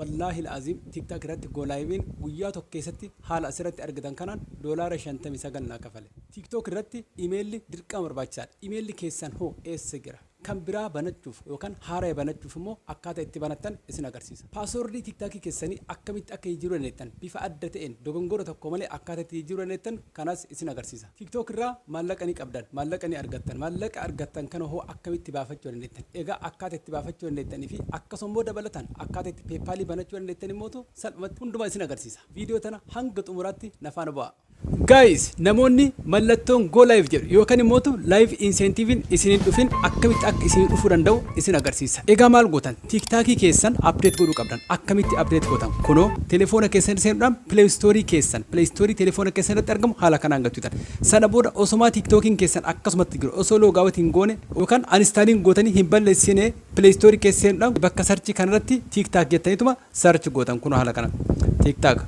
Wallaahil aziim, TikTok irratti go liveiin guyyaa tokko keessatti haala asirratti argitan kanaan $59 naa kafale. TikTok irratti imeelli dirqama barbaachisaadha. Imeelli keessan hoo eessa jira? Kan biraa banachuuf yookaan haaraa banachuuf immoo akkaataa itti banattan isin agarsiisa. Passwordii TikTokii keessanii akkamitti akka jijjiiruu dandeettan, bifa adda ta'een dogongora tokko malee akkaataa itti jijjiiruu dandeettan kanas isin agarsiisa. TikTok irraa maallaqa ni qabdan, maallaqa ni argattan, maallaqa argattan kana hoo akkamitti baafachuu dandeettan? Egaa akkaataa itti baafachuu dandeettanii fi akkasuma immoo dabalataan akkaataa itti PayPalii banachuu dandeettan immootu salphumatti hundumaa isin agarsiisa. Viidiyoo tana hanga xumuraatti na faana bu'aa. Guys, namoonni mallattoon go live jedhu yookaan immootu live incentivein isiniin dhufin akkamitti akka isinii dhufuu danda'u isin agarsiisa. Egaa maal gootan? TikTokii keessan update godhuu qabdan. Akkamitti update gootan? Kunoo telefoona keessan seenuudhaan Play Store keessan, Play Store telefoona keessan irratti argamu haala kanaan galchitan. Sana booda osomaa TikTokiin keessan akkasumatti jiru, osoo logout hin goone yookaan uninstall gootanii hin balleessine, Play Store keessa seenuudhaan bakka search kanarratti TikTok jettaniituma search gootan. Kunoo haala kanaan TikTok.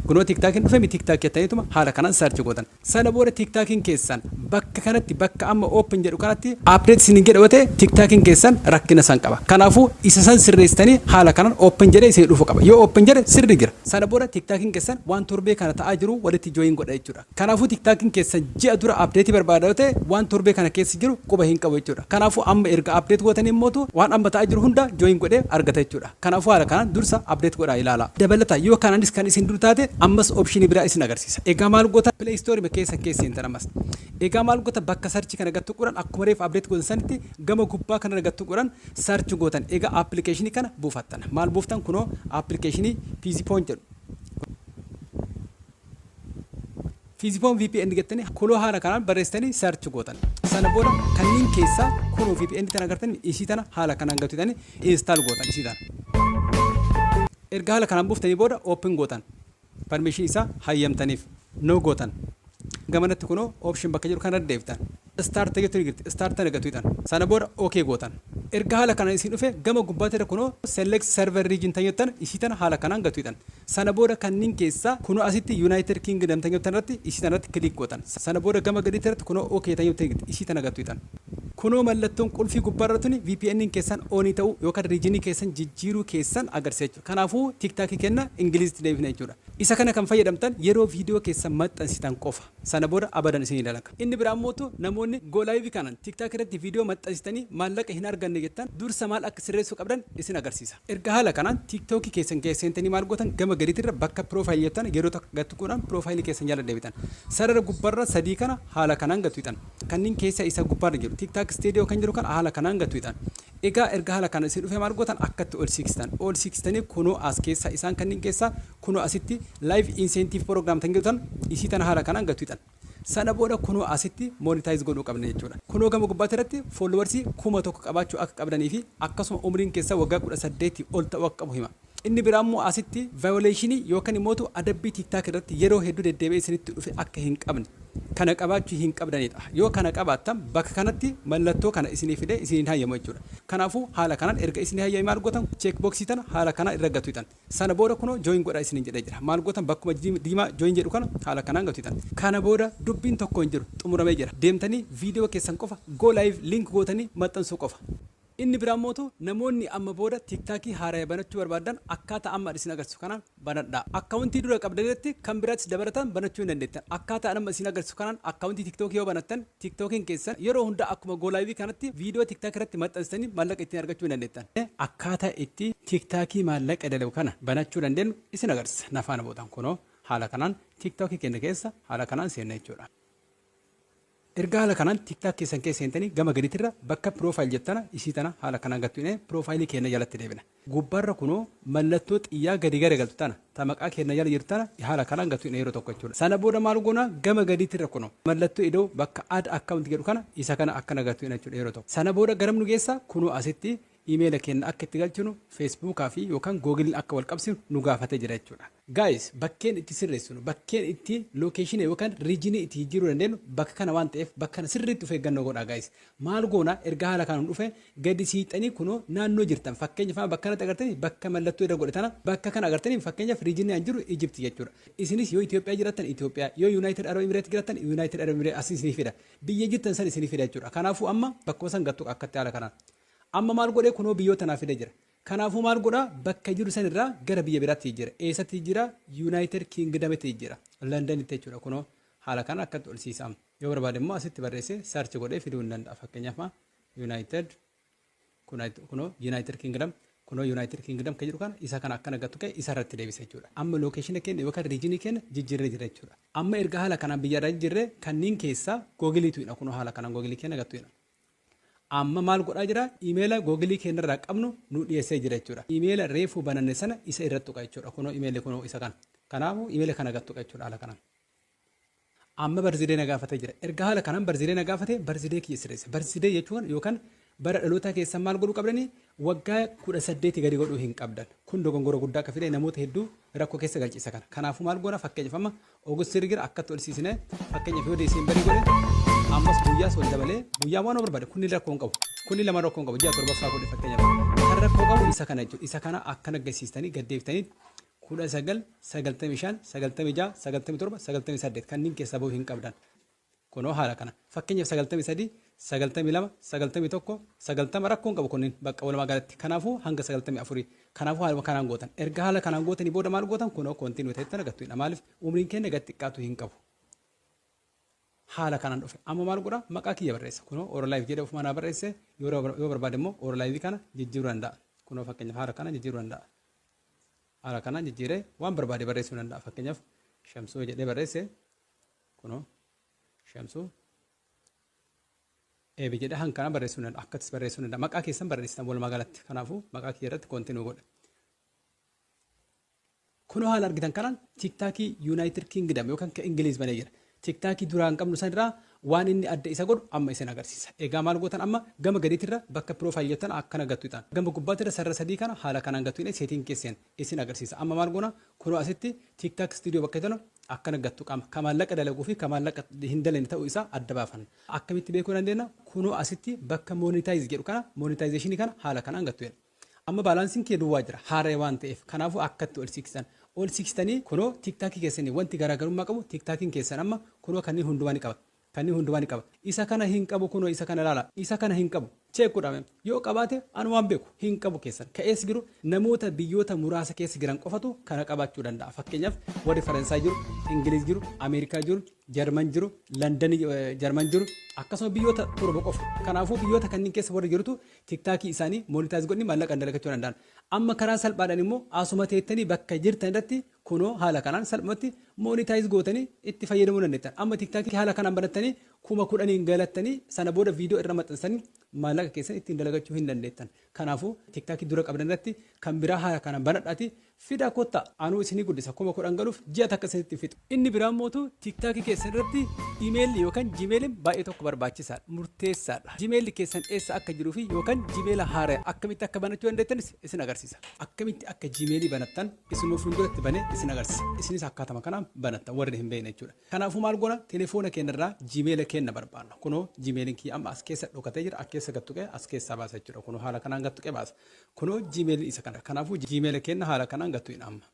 Kunoo TikTokiin dhufe mi, TikTok jettaniituma haala kanaan search gootan. Sana booda TikTokiin keessan bakka kanatti, bakka amma open jedhu kanatti update isin jedhu yoo ta'e, TikTokiin keessan rakkina san qaba. Kanaafuu isa san sirreessitanii haala kanaan open jedhee isin dhufu qaba. Yoo open jedhe sirri jira. Sana booda TikTokiin keessan waan torbee kana ta'aa jiru walitti join godha jechuudha. Kanaafuu TikTokiin keessan ji'a dura update barbaada yoo ta'e, waan torbee kana keessa jiru quba hin qabu jechuudha. Kanaafuu amma erga update gootanii immootu waan amma ta'aa jiru hunda join godhee argata jechuudha. Kanaafuu haala kanaan dursa update godhaa ilaala. Dabalata yoo kanaanis kan isin dur taate, ammas optionii biraa isin agarsiisa. Egaa maal goota? Play Store keessan keessa seentan ammas. Egaa maal goota? Bakka search kana gattu godhan, akkuma reef update gootan sanitti gama gubbaa kana gattu godhan, search gootan. Egaa applicationii kana buufattan. Maal buuftan? Kunoo applicationii Psiphon jedhu. Psiphon VPN jettanii kunoo haala kanaan barreessitanii search gootan. Sana booda kanneen keessaa kunoo VPN tana agartanii, isii tana haala kanaan gatutanii install gootan isii tana. Erga haala kanaan buuftanii booda open gootan. Permission isaa hayyamtaniif no gootan. Gamanatti kunoo option bakka jedhu kana deebitan. Start jettu ni jirti. Start tana gatuutan. Sana booda okay gootan. Erga haala kanaan isin dhufe, gama gubbaatti irra kunoo select server region tan jettan, isii tana haala kanaan gatuutan. Sana booda kanneen keessaa kunoo asitti United Kingdom tan jettan irratti, isii tana irratti click gootan. Sana booda gama gadiitti irratti kunoo okay tan jettan jirti. Isii tana gatuutan. Kunoo mallattoon qulfii gubbaarra tuni VPN keessan onii ta'uu yookaan regionii keessan jijjiiruu keessan agarsiisa jechuudha. Kanaafuu TikTokii kenna Ingilizitti deebifna jechuudha. Isa kana kan fayyadamtan yeroo viidiyoo keessan maxxansitan qofa. Sana booda abadan isinii dalaga. Inni biraa immoo namoonni go live kanan TikTok irratti viidiyoo maxxansitanii maallaqa hin arganne jettan, dursa maal akka sirreessuu qabdan isin agarsiisa. Erga haala kanaan TikTokii keessan keessa seentanii maal gootan? Gama gadiitirra bakka profile jettan yeroo tokko gattuquudhaan profileii keessan jala deebitan. Sarara gubbaarra sadii kana haala kanaan gattuutan. Kanneen keessa isa gubbaarra jiru TikTok Studio kan jiru kana haala kanaan gattuutan. Egaa erga haala kana isin dhufe maal gootan? Akkatti ol siiqsitan. Ol siiqsitanii kunoo as keessa isaan kanneen keessaa kunoo asitti live incentive program tan jedhutan, isii tana haala kanaan gattuutan. Sana booda kunoo asitti monetize godhuu qabna jechuudha. Kunoo gama gubbaatti irratti followersii 1000 qabaachuu akka qabdanii fi akkasuma umriin keessa waggaa 18 ol ta'uu akka qabu hima. Inni biraa immoo asitti violationii yookaan immoo adabbii TikTok irratti yeroo hedduu deddeebi'ee isinitti dhufe akka hin qabne, kana qabaachuu hin qabdanidha. Yoo kana qabaattan bakka kanatti mallattoo kana isinii fidee isiniin hayyamu jechuudha. Kanaafuu haala kanaan erga isinii hayyame maal gootan? Check boxii tana haala kanaan irra gatuutan. Sana booda kunoo join godhaa isiniin jedhee jira. Maal gootan? Bakkuma diimaa join jedhu kana haala kanaan gatuutan. Kana booda dubbiin tokko hin jiru, xumuramee jira. Deemtanii viidiyoo keessan qofa go live link gootanii maxxansuu qofa. Inni biraa mootu namoonni amma booda TikTokii haaraa banachuu barbaadan akkaataa amma isin agarsiisu kanaan banadhaa. Accountii dura qabdanitti kan biraattis dabalatan banachuu hin dandeettan. Akkaataa amma isin agarsiisu kanaan accountii TikTokii yoo banattan, TikTokiin keessan yeroo hunda akkuma go liveii kanatti viidiyoo TikTok irratti maxxansitanii maallaqa ittiin argachuu hin dandeettan. Akkaataa itti TikTokii maallaqa dalagu kana banachuu dandeenyu isin agarsiisa. Nafaana boodan kunoo haala kanaan TikTokii keenya keessa haala kanaan seenna jechuudha. Erga haala kanaan TikTok keessan keessa seentanii, gama gadiitirra bakka profile jettana, isii tana haala kanaan gattuine profileii keenya jalatti deebina. Gubbaarra kunoo mallattoo xiyyaa gadi garagaltu tana, ta maqaa keenya jala jirtu tana haala kanaan gattuine yeroo tokko jechuudha. Sana booda maal goona? Gama gadiitirra kunoo mallattoo iddoo bakka add account jedhu kana, isa kana akkana gattuine jechuudha yeroo tokko. Sana booda garam nu geessa? Kunoo asitti iimeela keenya akka itti galchinu, Facebookaa fi yookaan Googleiin akka wal qabsiinu nu gaafatee jira jechuudha. Guys, bakkeen itti sirreessinu, bakkeen itti locationii yookaan regionii itti jijjiiruu dandeenyu bakka kana waan ta'eef, bakka kana sirriitti of eeggannoo godhaa guys. Maal goona? Erga haala kanaan dhufe gadi siixanii kunoo naannoo jirtan, fakkeenyaaf bakka kanatti agartanii, bakka mallattoo irra godhe tana, bakka kana agartanii, fakkeenyaaf regionii an jiru Egypt jechuudha. Isinis yoo Itoophiyaa jiraattan Itoophiyaa, yoo United Arab Emirates jiraattan United Arab Emirates as isinii fida. Biyya jirtan san isinii fida jechuudha. Kanaafuu amma bakkuma san gattu akkatti haala kanaan. Amma maal godhee? Kunoo biyyoota naaf fide jira. Kanaafuu maal godhaa? Bakka jiru sanirraa gara biyya biraatti jijjiira. Eessatti jijjiira? United Kingdomitti jijjiira. Londonitti jechuudha. Kunoo haala kana akkatti ol siisa. Yoo barbaade immoo asitti barreessee search godhee fiduu hin danda'a. Fakkeenyaaf United, kunoo United Kingdom, kunoo United Kingdom kan jedhu kana, isa kana akkana gattu ka'e isa irratti deebisa jechuudha. Amma location keenya yookaan region keenya jijjiirree jira jechuudha. Amma erga haala kanaan biyya irraa jijjiirree, kanneen keessaa Googleiitu hidha. Kunoo haala kanaan Google keenya gattu hidha. Amma maal godhaa jira? Imeela Google keenya irraa qabnu nu dhiyeessee jira jechuudha. Imeela reefuu bananne sana isa irratti tuqa jechuudha. Kunoo imeelli kunoo isa kana. Kanaafuu imeela kana gattu tuqa jechuudha haala kanaan. Amma birthday na gaafatee jira. Erga haala kanaan birthday na gaafate, birthday kiyya sirreessa. Birthday jechuun yookaan bara dhalootaa keessan maal godhuu qabdanii? Waggaa 18 gadi godhuu hin qabdan. Kun dogongora guddaa akka fide namoota hedduu rakkoo keessa galchisa kana. Kanaafuu maal goona? Fakkeenyaaf amma August gira akkatti ol siisnee, fakkeenyaaf yoo December godhe, ammas guyyaas ol dabalee guyyaa waan barbaade, kunni rakkoo hin qabu. Kunni lama rakkoo hin qabu, ji'a torbaffaa godhe fakkeenyaaf. Kan rakkoo qabu isa kana jechuudha. Isa kana akkana gasiistanii gaddeeftanii 1995, 96, 97, 98 kanneen keessaa bahuu hin qabdan. Kunoo haala kana. Fakkeenyaaf 93, 92, 91, 90 rakkoon qabu kunneen bakka walumaa galatti. Kanaafuu hanga 94. Kanaafuu haaluma kanaan gootan. Erga haala kanaan gootanii booda maal gootan? Kunoo continue ta'etti agartu. Maaliif? Umriin keenya gad xiqqaatu hin qabu. Haala kanaan dhufe. Amma maal godha? Maqaa kiyya barreessa. Kunoo Orolive jedhee ofuma naa barreesse. Yoo barbaade immoo Orolive kana jijjiiruu danda'a. Kunoo fakkeenyaaf haala kana jijjiiruu danda'a. Haala kanaan jijjiiree waan barbaade barreessuu danda'a. Fakkeenyaaf Shamsuu jedhee barreesse. Kunoo Shamsuu Eebi jedhee hanga kana barreessuu danda'a. Akkattis barreessuu danda'a. Maqaa keessan barreessitan walumaa galatti. Kanaafuu maqaa kiyya irratti continue godhe. Kunoo haala argitan kanaan TikTokii United Kingdom yookaan kan Ingiliiz banee jira. TikTokii duraan qabnu sanirraa waan inni adda isa godhu amma isin agarsiisa. Egaa maal gootan? Amma gama gadiitirra bakka profile jettan akkana gattu ixaan. Gama gubbaatirra sarara sadii kana haala kanaan gattu hidhee setting keessan isin agarsiisa. Amma maal goona? Kunoo asitti TikTok Studio bakka jettan akkana gattu qama. Ka maallaqa dalaguu fi ka maallaqa hin dalagne ta'uu isaa adda baafanna. Akkamitti beekuu dandeenya? Kunoo asitti bakka monetize jedhu kana, monetization kana haala kanaan gattu jedha. Amma balanceiin kee duwwaa jira haaree waan ta'eef, kanaafuu akkatti ol siiqsitan. Ol siiqsitanii kunoo TikTokii keessanii wanti garaagarummaa qabu, TikTokiin keessan amma kunoo kanneen hundumaa ni qaba. Kanneen hundumaa ni qaba. Isa kana hin qabu. Kunoo isa kana ilaala. Isa kana hin qabu. Check godhame. Yoo qabaate anu waan beeku hin qabu keessan. Ka'ees jiru namoota biyyoota muraasa keessa jiran qofatu kana qabaachuu danda'a. Fakkeenyaaf warri Faransaay jiru, Ingiliz jiru, Ameerikaa jiru, Jarman jiru, London, Jarman jiru, akkasuma biyyoota torba qofa. Kanaafuu biyyoota kanneen keessa warri jirutu TikTokii isaanii monetize godhanii maallaqa dalagachuu danda'an. Amma karaa salphaadhaan immoo asuma teettanii bakka jirtan irratti kunoo haala kanaan salphumatti monetize gootanii itti fayyadamuu dandeettan. Amma TikTokii haala kanaan banattanii 10,000 galattanii, sana booda viidiyoo irra maxxansanii maallaqa keessan ittiin dalagachuu hin dandeettan. Kanaafuu TikTokii dura qabdan irratti kan biraa haala kanaan banadhaati fida kottaa, anuu isinii guddisa, 10,000 galuuf ji'a takka isinitti fixu. Inni biraan mootu TikTokii keessan irratti imeelli yookaan Gmailiin baay'ee tokko barbaachisaadha, murteessaadha. Gmailli keessan eessa akka jiruu fi yookaan Gmaila haaraa akkamitti akka banachuu dandeettanis isin agarsiisa. Akkamitti akka Gmailii banattan isinuma fuulduratti banee isin agarsiisa. Isinis akkaatama kanaan banattan warri hin beekne jechuudha. Kanaafuu maal goona? Telefoona keenyarraa Gmaila keenya barbaanna. Kunoo Gmailiin kiyya amma as keessa dhokatee jira. As keessa gattuqee as keessaa baasa jechuudha. Kunoo haala kanaan gattuqee baasa. Kunoo Gmailiin isa kana. Kanaafuu Gmaila keenya haala kanaan gattu hin amma.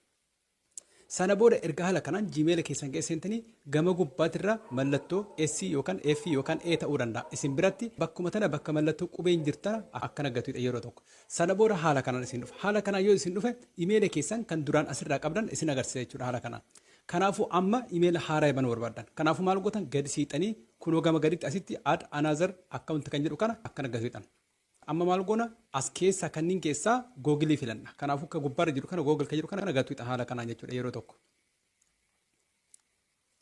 Sana booda erga haala kanaan Gmaila keessan keessa seentanii, gama gubbaatirra mallattoo S yookaan F yookaan A ta'uu danda'a. Isin biratti bakkuma tana bakka mallattoo qubeen jirtana akkana gatudha yeroo tokko. Sana booda haala kanaan isin dhufa. Haala kanaan yoo isin dhufe, imeela keessan kan duraan asirraa qabdan isin agarsiisa jechuudha haala kanaan. Kanaafuu amma imeela haaraa banuu barbaadan. Kanaafuu maal gootan? Gadi siixanii kunoo gama gaditti asitti "add another account" kan jedhu kana akkana gadi. Amma maal goona? As keessa kanneen keessaa Google filanna. Kanaafuu akka gubbaarra jiru kana, Google kan jedhu kana gatuudha haala kanaan jechuudha yeroo tokko.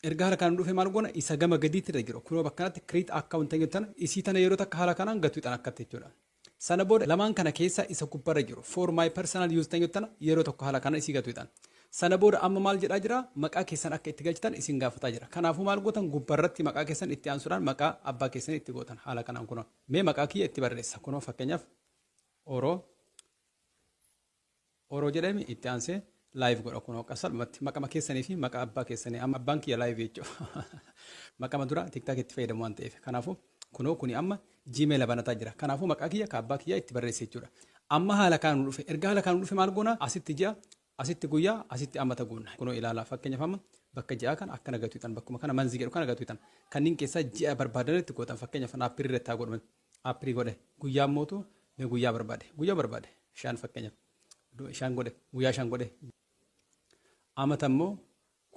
Erga haala kanaan dhufe maal goona? Isa gama gadiitti irra jiru. Kunoo bakka kanatti "create account" kan jettan isii tana yeroo takka haala kanaan gatuudhaan akkatti jechuudha. Sana booda lamaan kana keessa isa gubbaarra jiru "for my personal use" kan jettan yeroo tokko haala kanaan isii gatuudhaan. Sana booda amma maal jedhaa jira? Maqaa keessan akka itti galchitan isin gaafataa jira. Kanaafuu maal gootan? Gubbaarratti maqaa keessan itti aansuudhaan maqaa abbaa keessan itti gootan haala kanaan kunoo. Mee maqaa kiyya itti barreessa. Kunoo fakkeenyaaf Oroo Oroo jedhame, itti aansee live godha, kunoo salphumatti maqama keessanii fi maqaa abbaa keessanii. Amma abbaan kiyya live jechuudha. Maqama dura TikTok itti fayyadamu waan ta'eef. Kanaafuu kunoo kuni amma Gmail banataa jira. Kanaafuu maqaa kiyya ka abbaa kiyya itti barreesse jechuudha. Amma haala kanaan nu dhufe. Erga haala kanaan nu dhufe maal goona? Asitti ji'a, asitti guyyaa, asitti amata guunna. Kunoo ilaalaa, fakkeenyaaf amma bakka ji'aa kana akkana gatuutan, bakkuma kana month jedhu kana gatuutan, kanneen keessaa ji'a barbaadanitti gootan. Fakkeenyaaf April irratti haa godhume. April godhe. Guyyaa mootu mee guyyaa barbaade, guyyaa barbaade 5 fakkeenyaaf. 5 godhe, guyyaa 5 godhe. Amata immoo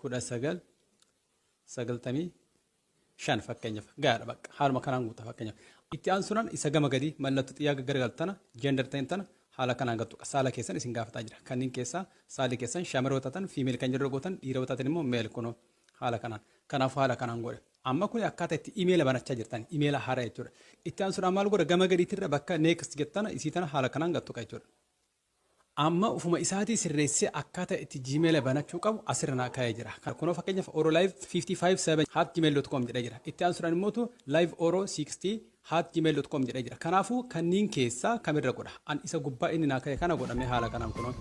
1995 fakkeenyaaf gahaadha, bakka haaluma kanaan guuta fakkeenyaaf. Itti aansuudhaan isa gama gadii mallattoo xiyyaa garagaltana gender ta'in tana haala kanaan gattu saala keessan isin gaafataa jira. Kanneen keessaa saalli keessan shamara taatan female kan jedhu gootan, dhiira taatan immoo male, kunoo haala kanaan. Kanaafuu haala kanaan godhe. Amma kun akkaataa itti imeela banachaa jirtan, imeela haaraa jechuudha. Itti aansuudhaan maal godha? Gama gadiitirra bakka next jettana isii tana haala kanaan gattu jechuudha. Amma ufuma isaatii sirreessee akkaataa itti Gmail banachuu qabu asirra naa kaa'ee jira. Kunoo fakkeenyaaf orolive557@gmail.com jedhee jira. Itti aansuudhaan immoo live oro 60@gmail.com jedhee jira. Kanaafuu kanneen keessaa kamirra godha? An isa gubbaa inni naa kaa'e kana godhamee haala kanaan kunoo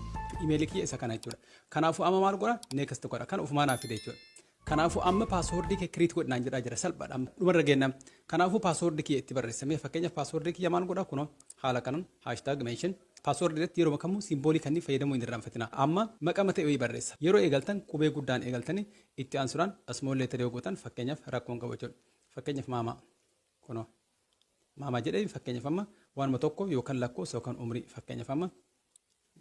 imeelii kiyya isa kana jechuudha. Kanaafuu amma maal godha? Next godha. Kan ufumaa naa fide jechuudha. Kanaafuu amma paaswoordii kee create godhinaan jedhaa jira, salphaadha dhumarra geenna. Kanaafuu paaswoordii kiyya itti barreessamee, fakkeenyaaf paaswoordii kiyya maal godha? Kunoo haala kanaan hashtag mention. Paaswoordii irratti yeroo kamuu simboolii kanneen fayyadamuu hin irraanfatina. Amma maqaa ta'e wayii barreessa. Yeroo eegaltan qubee guddaan eegaltanii itti aansuudhaan small letter yoo gootan fakkeenyaaf rakkoon qabu jechuudha. Fakkeenyaaf maamaa, kunoo maamaa jedhee, fakkeenyaaf amma waanuma tokko yookaan lakkoofsa yookaan umrii, fakkeenyaaf amma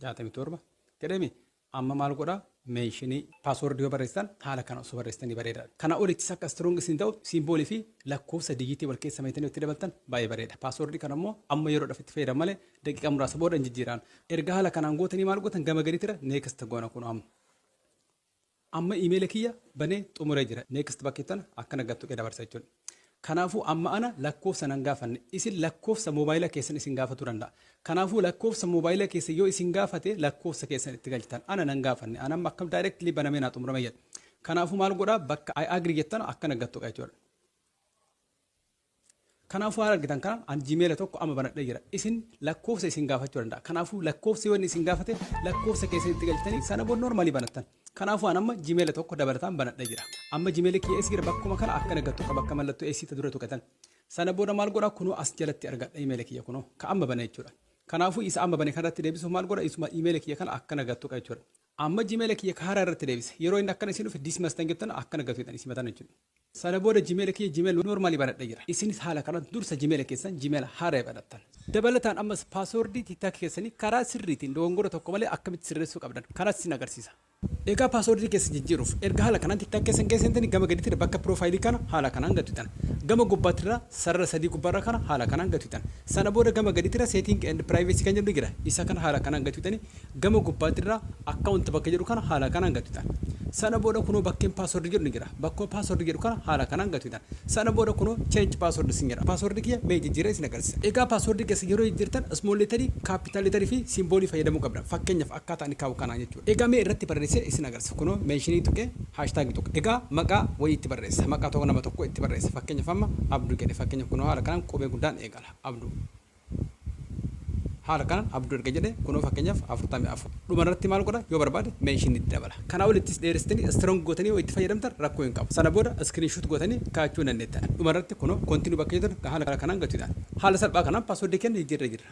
67 jedhee. Amma maal godhaa? Mentionii paaswoordii yoo barreessitan haala kana osoo barreessitanii bareeda. Kana olittis akka strong isin ta'u simboolii fi lakkoofsa digitii wal keessa meetanii itti dabaltan baay'ee bareeda. Paaswoordii kana immoo amma yeroodhaaf itti fayyadamu malee daqiiqaa muraasa booda hin jijjiiraan. Erga haala kanaan gootanii maal gootan? Gama gadiitirra next goona kun amma. Amma imeela kiyya banee xumuree jira. Next bakkeettan akkana gattu dabarsa jechuudha. Kanaafuu amma ana lakkoofsa nan gaafanne, isin lakkoofsa moobaayila keessan isin gaafatuu danda'a. Kanaafuu lakkoofsa moobaayila keessa yoo isin gaafate lakkoofsa keessan itti galchitan. Ana nan gaafanne, ana amma akkam directly banamee naa xumurame jedha. Kanaafuu maal godhaa? Bakka I agree jettan akkana gattu jechuudha. Kanaafuu haala argitan kana an Gmaila tokko amma banadhee jira. Isin lakkoofsa isin gaafachuu danda'a. Kanaafuu lakkoofsi yoo inni isin gaafate lakkoofsa keessan itti galchitanii sana booda normalii banattan. Kanaafuu an amma Gmaila tokko dabalataan banadhee jira. Amma Gmaila kiyya eessa jira? Bakkuma kana akkana gattu qaba, bakka mallattoo eessiita dura tuqatan. Sana booda maal godhaa? Kunoo as jalatti argadha imeela kiyya, kunoo ka amma bane jechuudha. Kanaafuu isa amma bane kanarratti deebisuuf maal godha? Isuma imeela kiyya kana akkana gattu qaba jechuudha. Amma Gmaila kiyya haaraa irratti deebise. Yeroo inni akkana isin dhufe dismiss tan jettan akkana gattu jedhan isin jechuudha. Sana booda Gmaila kiyya Gmail normalii banadhee jira. Isinis haala kanaan dursa Gmaila keessan Gmaila haaraa banattan. Dabalataan ammas paaswoordii TikTok keessanii karaa sirriitiin dogongora tokko malee akkamitti sirreessuu qabdan kanas isin agarsiisa. Egaa paaswoordii keessa jijjiiruuf erga haala kanaan TikTok keessan keessa seentanii gama gadiitti bakka piroofaayilii kana haala kanaan gattutan. Gama gubbaattirra sarara sadii gubbaarra kana haala kanaan gattutan. Sana booda gama gadiitirra setting and privacy kan jedhu jira. Isa kana haala kanaan gattutanii gama gubbaattirra account bakka jedhu kana haala kanaan gattutan. Sana booda kunoo bakkeen paaswoordii jedhu ni jira. Bakkoo paaswoordii jedhu kana haala kanaan gattutan. Sana booda kunoo change password isin jedha. Paaswoordii kiyya mee jijjiiree isin agarsiisa. Egaa paaswoordii keessa yeroo jijjiirtan small letterii, capital letterii fi simboolii fayyadamuu qabda. Fakkeenyaaf akkaataa inni kaa'u kanaan jechuudha. Egaa mee irratti barreessee isin agarsiisa. Kunoo mentionii tuqee hashtagii tuqe. Egaa maqaa wayii itti barreessa. Maqaa tokko nama tokko itti barreessa. Fakkeenyaaf amma Abduu jedhe. Fakkeenyaaf kunoo haala kanaan qubee guddaan eegala. Abduu. Haala kanaan Abduu erga jedhe, kunoo fakkeenyaaf 44. Dhumarratti maal godha? Yoo barbaade mentionii itti dabala. Kanaa olittis dheeressitanii strong gootanii yoo itti fayyadamtan rakkoo hin qabu. Sana booda screenshot gootanii kaa'achuu dandeettan. Dhumarratti kunoo continue bakka jedhan haala kanaan gatuudhaan. Haala salphaa kanaan paaswoordii kenna jijjiirree jirra.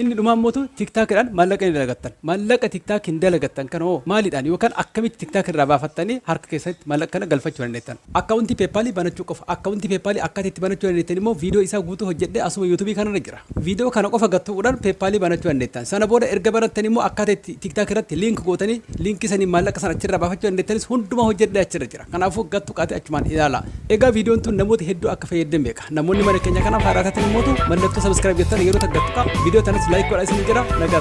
Inni dhumaa immoo TikTokiidhaan maallaqa ni dalagattan. Maallaqa TikTok hin dalagattan kana hoo maaliidhaan yookaan akkamitti TikTok irraa baafattanii harka keessatti maallaqa kana galfachuu dandeettan? Akkaawuntii PayPalii banachuu qofa. Akkaawuntii PayPalii akkaataa itti banachuu dandeettan immoo viidiyoo isaa guutuu hojjedhee asuma YouTubeii kanarra jira. Viidiyoo kana qofa gattuudhaan PayPalii banachuu dandeettan. Sana booda erga banattan immoo akkaataa itti TikTok irratti link gootanii linkii sanii maallaqa sana achirraa baafachuu dandeettanis hundumaa hojjedhee achirra jira. Kanaafuu gattu qaatee achumaan ilaala. Egaa viidiyoon tun namoota hedduu akka fayyaddan beeka. Namoonni mana keenya kanaaf haaraa taatan immoo mallattoo subscribe jettan yeroo takka gattu. Viidiyoo tanas like godhaa isin jira, nagaa ta'a.